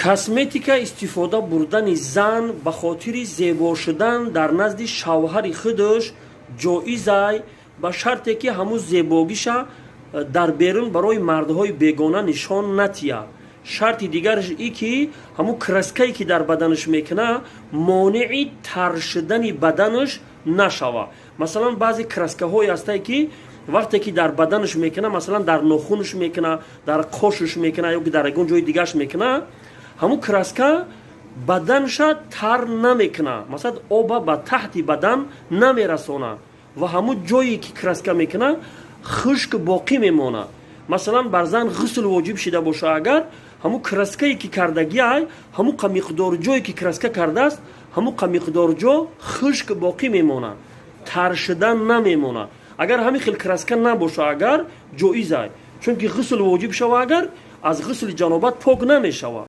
Косметика истифода бурдани зан ба хотири зебо шудан дар назди шавҳари худаш ҷоизай, ба шарте ки ҳамун зебогиша дар берун барои мардҳои бегона нишон натия. Шарти дигараш и ки ҳамун краскае, ки дар баданаш мекуна, монеи тар шудани баданаш нашава. Масалан, баъзе краскаҳое ҳастае, ки вақте ки дар баданаш мекуна, масалан, дар нохунаш мекуна, дар қошаш мекуна ё ки дар ягон ҷои дигараш мекуна, ҳамун краска баданша тар намекуна, масалан, оба ба таҳти бадан намерасона ва ҳамун ҷое, ки краска мекуна, хушк боқӣ мемонад. Масалан, бар зан ғусл воҷиб шида боша агар, ҳамун краскае, ки кардагиай, ҳамун қа миқдор ҷое, ки краска кардааст, ҳамун қа миқдор ҷо хушк боқӣ мемонад, тар шудан намемонад. Агар ҳамин хел краска набоша агар, ҷоизай, чунки ғусл воҷиб шава агар, аз ғусли ҷанобат пок намешавад.